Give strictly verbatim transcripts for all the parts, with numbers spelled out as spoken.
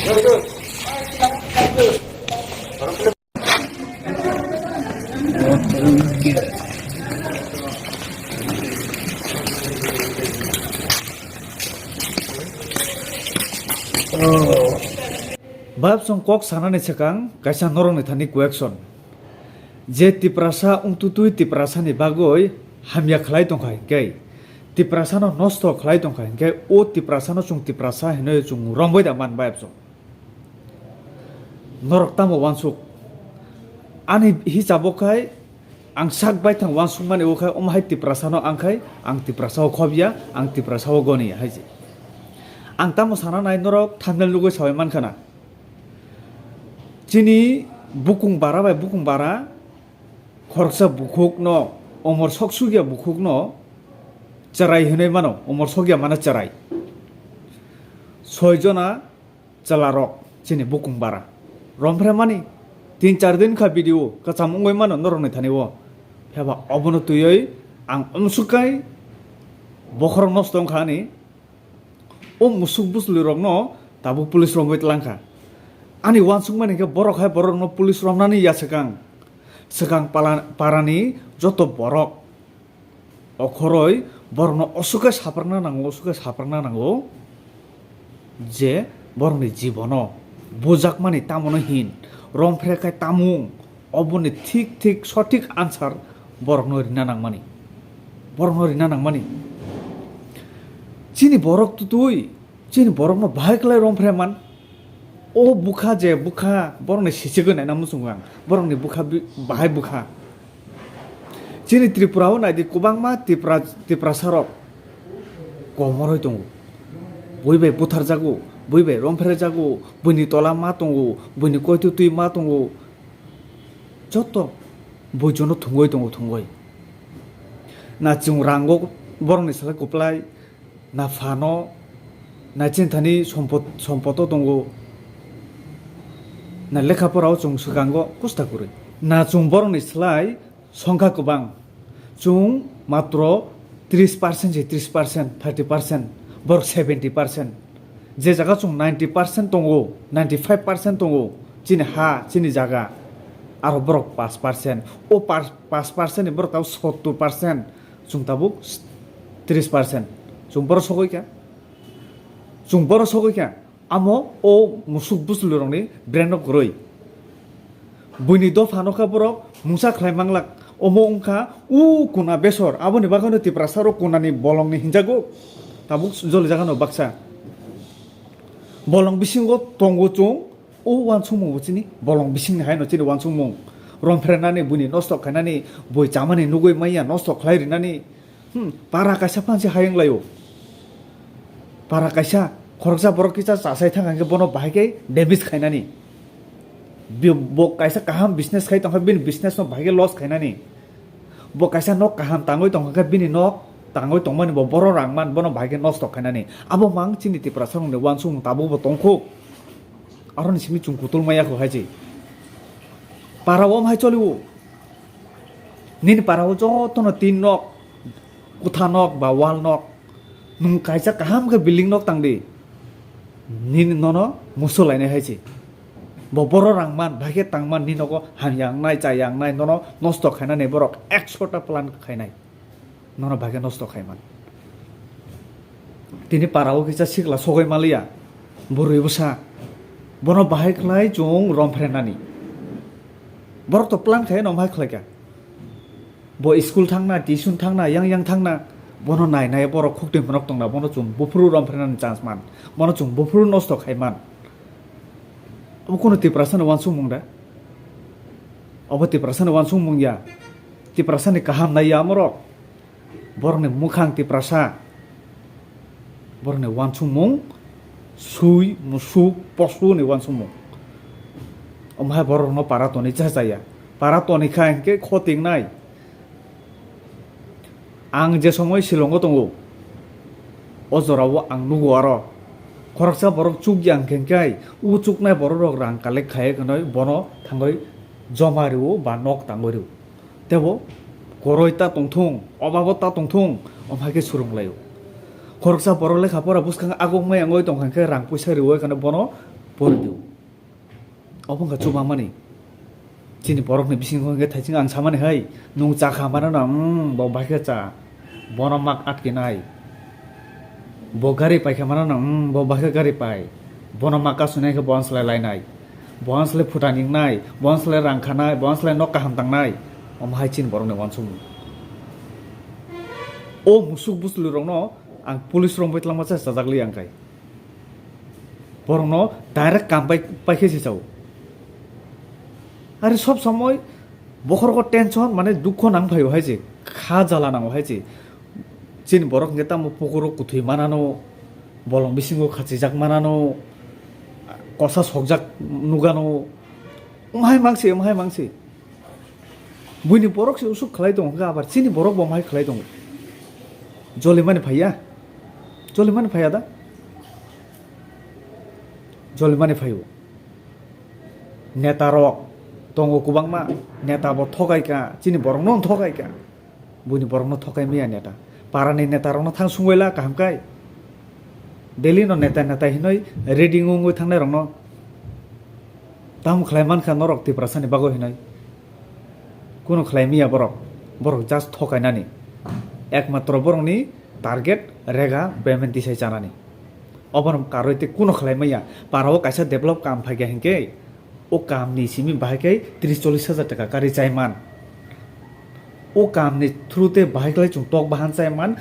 Bab chwng kok sanani swkang kaisa norokni thani question. Je Tiprasa wngtutwi Tiprasani bagwi hamya khlai tongkha hinkhe, Tiprasano nosto khlai tongkha hinkhe, o Tiprasano chwng Tiprasa hinwi chwng romwi da man bayapso. Norok tamo wansuk? Ani hisabo khai ang sak baithang wansukmani, o khai omo hai Tiprasano ang khai ang Tiprasao khobya, ang Tiprasao goniya hai se. Ang tamo sana nai, norok thumbnail nugwi sabai mankha na. Chini bukung bara bai bukung bara khoroksa bukhukno, omor sok sukya bukhukno chwrai hinwi mano, omor sokya mano chwrai. Soi jona chwlarok chini bukung bara romphre mani tin char din kha video kwcham wngwi mano norokni thani o. Phiya ba obono twiwi ang umsuk kai bokhorok nosto wngkha ani. O musuk buslirokno tabuk police romwi tlangkha. Ani wansukmani khe borok hai borokno police romnani ya swkang, swkang pala-, parani joto borok okhoroi borokno osukhe saprakna nango, osukhe saprakna nango je borokni jibono bujakmani tamono hin, romphre khai tamung, oboni thik thik sothik answer borokno rina nangmani, borokno rina nangmani. Chini borok tutui, chini borokno bahai khlai romphre man. O bukha je bukha, borokni sichigwi naina muchungo ang, borokni bukha bi-, bahai bukha. Chini Tripura o naidi kwbangma Tipra-, Tiprasa rok komoroi tongo, bui bai butharjago, bui bai romphre jago, buini tola ma tongo, buini koitu twi ma tongo. Joto boijono thwngwi tongo, thwngwi. Na chwng rango borokni slai kwplai, na phano, na chini thani sompot, sompoto tongo, na lekha porao chwng swkango kusta kwrwi. Na chwng borokni slai songkha kwbang. Chwng matro tris percent se tris percent, thirty percent, borok seventy percent. Je jaga chwng ninety percent tongo, ninety five percent tongo, chini ha, chini jaga, aro borok paanch percent. O paanch, paanch percent ni borok tabuk sottor percent, chwng tabuk tris percent. Chwng borok sogwi kha, chwng borok sogwi kha. Amo o musuk buslirokni brain no kwrwi. Buini dopha nokha borok mungsa khlai manglak. Omo wngkha u kuna besor. Aboni bagwino Tiprasa rok kunani bolongni hinjago. Tabuk joli jagano baksa. Bolong bisingo tongo chwng. O wansukmung bo chini bolong bisingni haino chini wansukmung. Romphrenani, buini nosto khainani, bui chamani nugwi manya nosto khlai rinani. Hmm, para kaisa phansi hayung laio. Para kaisa khoroksa borok kisa chasai thang hwnkhe bono bahai khe damage khainani. Bi-, bo kaisa kaham business khai tongkha, bini business no bahai khe loss khainani. Bo kaisa nok kaham tangwi tongkha khe bini nok tangwi tongmani bo borok rang man bono bahai khe nosto khainani. Abo mang chini Tiprasa rokni wansukmung tabuk bo tongkhu. Aroni simi chwng kutul maya kho hai se. Para o hai choliwo. Nini para o jotono tin nok, kutha nok ba wall nok. Nwng kaisa kaham khe building nok tang di. Nini nono musu lainai hai se. Bo boro rang man, bahai khe tang man, nini nogo han yang nai, cha yang nai, nono nosto khainani borok ekso ta plan khainai. Nono bahai khe nosto khai man. Tini para o kisa sikla sogoi maliya, bwrwi bwsa. Bono bahai khlai chwng romphrenani. Borok to plan khai no bahai khlai kha. Bo school thangna, tuition thangna, yang yang thangna. Bono nai nai borok khuk twi monok tongna, bono chwng buphuru romphrenani chance man. Bono chwng buphuru nosto khai man. Obo kono Tiprasani wansukmung da? Obo Tiprasani wansukmung ya. Tiprasani kaham nai ya amorok. Borokni mwkhang Tiprasa. Borokni wansukmung sui, musuk, posu ni wansukmung. Omo hai borokno para toni cha chaya. Para toni kha hinkhe khotingnai. Ang je somoi Shillongo tongo, o jorao ang nugo aro khoroksa borok chukya hwnkhe khe, o chuknai borok rok rang collect khai khwnwi bono thangwi joma rwo ba nok tangwi rwo. Tebo koroi ta tongthung, obabo ta tongthung, omo hai khe swrwng laio. Khoroksa borok lekha pora bwskang agok maya wngwi tongkha khe rang puisa rwwi kheno bono Poridu. Obo wngkha chubamani. Chini borokni bisingo hwnkhe thaising ang samani hai, nwng cha kha mano na, mm, bo bahai khe cha. Bono mak atkinai. Bo gari pai kha mano na, mm, bo bahai khe gari pai. Bono mak kasunai khe bo anslai lainai. Bo anslai phuta ningnai, bo anslai rang khanai, bo anslai nok kaham tangnai. Omo hai chini borokni uansukmung. O musuk buslirokno ang police rok bai twlangma chajak li ang kai. Borokno direct kam pai, pai khe se chao. Are sob somoi bokhorok tension, mane dukho nang phaio hai se, kha jala nango hai se. Chini borok hwnkhe tamo pukurok kuthwi manano, bolong bisingo khachijak manano, kosa sokjak nugano, wng hai mangse, wng hai mangse. Buini borok se usuk khlai tongo, hwnkhe abar chini borok bo wng hai khlai tongo. Jolimani phaiya? Jolimani phaiya da? Jolimani phaio. Neta rok tongo kwbangma, neta bo thokai kha, chini borokno thokai kha. Buini borokno thokai maya neta. Parani neta rokno thang sungwi la kaham kai. Delhi no neta neta hinoi reading wngwi thangnai rokno. Tamo khlai mankha norok Tiprasani bagwi hinoi. Kuno khlai maya borok. Borok just thokainani. Ekmatro borokni target rega payment tisai chanani. Obono karwi tei kuno khlai maya. Parao kaisa develop kam phaikha hinkhe o kamni simi bahai khe tris chollish hajar taka kari chaiman. O kamni through te bahai khlai chwng tok bahan chaiman,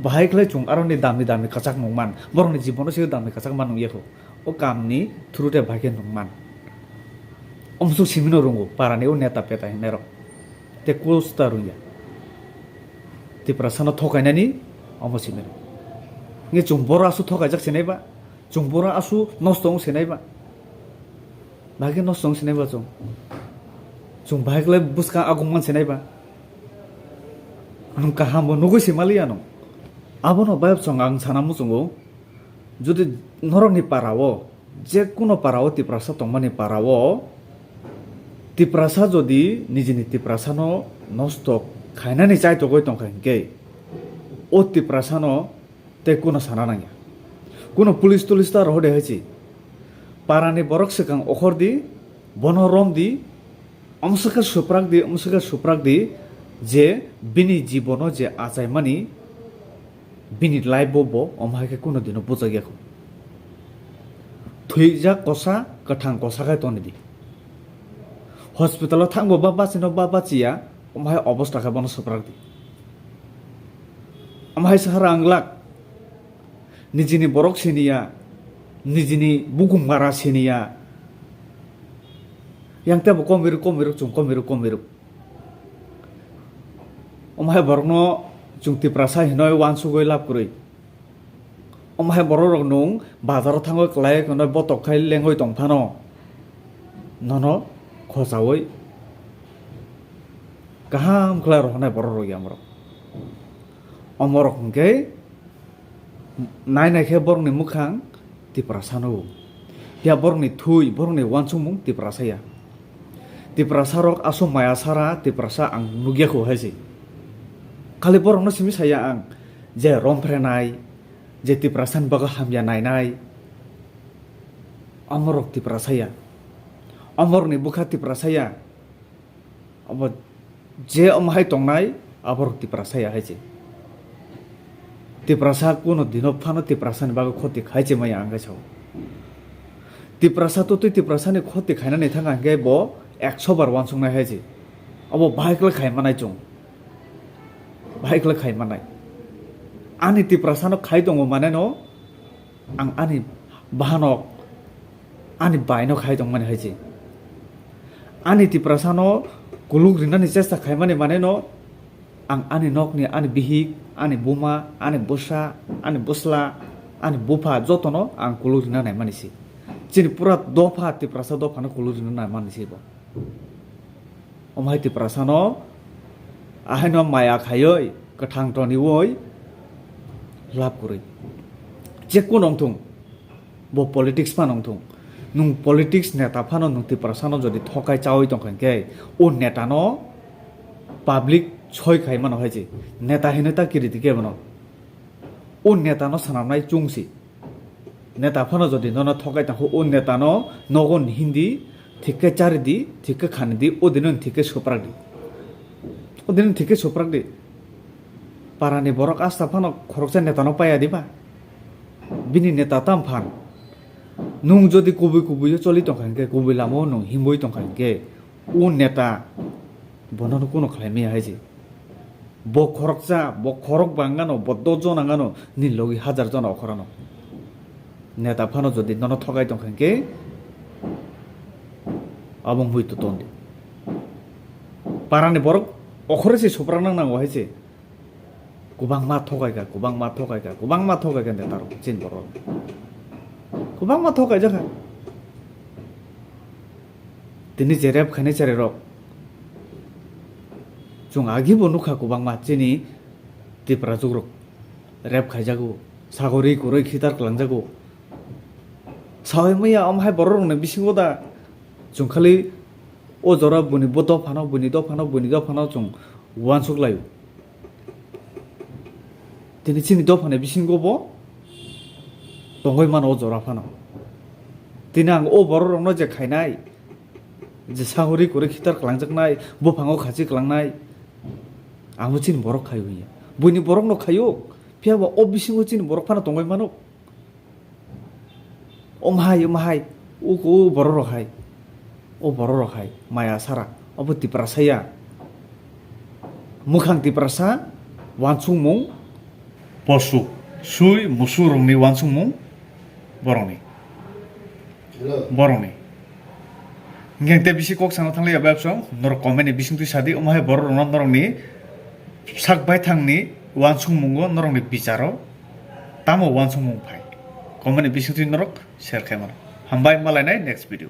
bahai khlai chwng aroni damni damni kwchak nungman. Borokni jibono se damni kwchak man nungya kho. O kamni through te bahai khe nungman. Omsuk simino rungo parani o neta peta hinnairok. Te kusta rungya. Tiprasano thokainani omo simino. Nge chwng boro asu thokaijak sinai ba? Chwng boro asu nosto wng sinai ba? Bahai khe nosto wng sinai ba chwng? Chwng bahai khlai bwskang agumman sinai ba? Ang kaham bo nugwi se maliya no. Abono bayap chwng ang sana muchungo. Jodi norokni parao, je kuno parao Tiprasa tongmani parao, Tiprasa jodi nijini Tiprasano nosto khainani chaitogwi tongkha hinkhe, o Tiprasano tei kuno sana nangya. Kuno police tulis ta rohode hai se. Parani borok swkang okhor di, bono rom di, omswkhe suprak di, omswkhe suprak di, je bini jibono je achaimani, bini life bo bo omo hai khe kuno dino bujak ya kho. Thwijak kosa, kwthang kosa khai toni di. Hospital o thangbo ba bachino ba bachiya, omo hai obosta khe bono suprak di. Omo hai se hara ang glak. Nijini borok siniya, nijini bukum mara siniya. Yang tebo komiruk, komiruk, chwng komiruk, komiruk. Omo hai borokno chwng Tiprasa hinoi uansugwi lab kwrwi. Omo hai borok rok nwng bazaro thangwi kwlai kheno botok khai lengwi tong phano nono khochaui kaham khlai rohornai borok rok ya omorok. Omorok hwnkhe nai nai khe borokni mwkhang Tiprasano. Phiya borokni thwi, borokni uansukmung Tiprasa ya. Tiprasa rok aswk maya sara Tiprasa ang nukya kho hai se. Khali borokno simi saya ang je romphrenai, je Tiprasani bagwi hamya nainai, omorok Tiprasa ya. Omorokni bwkha Tiprasa ya. Abo je omo hai tongnai, aborok Tiprasa ya hai se. Tiprasa kuno dino phano Tiprasani bagwi khoti khai se maya ang khe sao. Tiprasa to twi Tiprasani khoti khainani thang ang khe bo ekso bar uansuknai hai se. Abo bahai khlai khai manai chwng. Bahai khlai khai manai. Ani Tiprasano khai tongo mane no, ang ani bahanok, ani baino khai tongmani hai se. Ani Tiprasano kuluk rinani chesta khaimani mane no, ang ani nokni, ani bihik, ani buma, ani bwsa, ani bwsla, ani bupha jotono ang kuluk rina naimani se. Chini pura dopha, Tiprasa dophano kuluk rina naimani se bo. Omo hai Tiprasano ahaino maya khaiwi, kwthang toniwi lab kwrwi. Je kuno wngthung, bo politics phano wngthung. Nwng politics neta phano nwng Tiprasano jodi thokai chawi tongkha hinkhe, o netano public soi khai mano hai se. Neta hinwi ta kiri dikhe bono. O netano swnamnai chwng se. Neta phano jodi nono thokai tongkha, o netano nogo hindi, thikke charidi, thikke khanidi, o dino thikke suprakdi. O dino thikke suprakdi. Parani borok asta phano khoroksa netano paya diba? Bini neta tam phan. Nung jodi kubui kubui o choli tongkha hinkhe, kubui lama o nung himui tongkha hinkhe, o neta bono no kuno khlai maya hai se. Bo khoroksa, bo khorok bangano, bo dos jona gano, ni logi hajar jona okhorano. Neta phano jodi nono thokai tongkha hinkhe, abo wngwi to tondi. Parani borok okhore se suprak nang nango hai se. Kwbangma thokaikha, kwbangma thokaikha, kwbangma thokaikha neta rok chini borok. Kwbangma thokaijakha. Tini je rep khainai chari rok, chwng agi bo nukha kwbangma chini Tipra jugrok rep khaijago, sagori kwrwi khitar kwlangjago. Sawi maya omo hai borok rokni bisingo da chwng khali o jora buni bo dophano, buni dophano, buni dophano chwng uansuk laio. Tini chini dophani bisingo bo tongwi mano o jora phano. Tini ang o borok rokno je khainai, je sagori kwrwi khitar kwlangjaknai, buphango khachi kwlangnai, amo chini borok khaio hiya. Buini borokno khaio, phiya ba o bisingo chini borok phano tongwi mano. Omo hai, omo hai, o, o borok rok hai, o borok rok hai, maya sara, obo Tiprasa ya. Mwkhang Tiprasa, uansukmung, posu, sui, musu rokni uansukmung, borokni. Borokni. Hinkhe te bisi kok sana thanglai ya, norok comment ni bisingtwi sadi, omo hai borok rokno norokni sak baithangni uansukmungo norokni bicharo tamo uansukmung phai? Comment ni bisingtwi norok share khai mano. Hambai, malainai next video.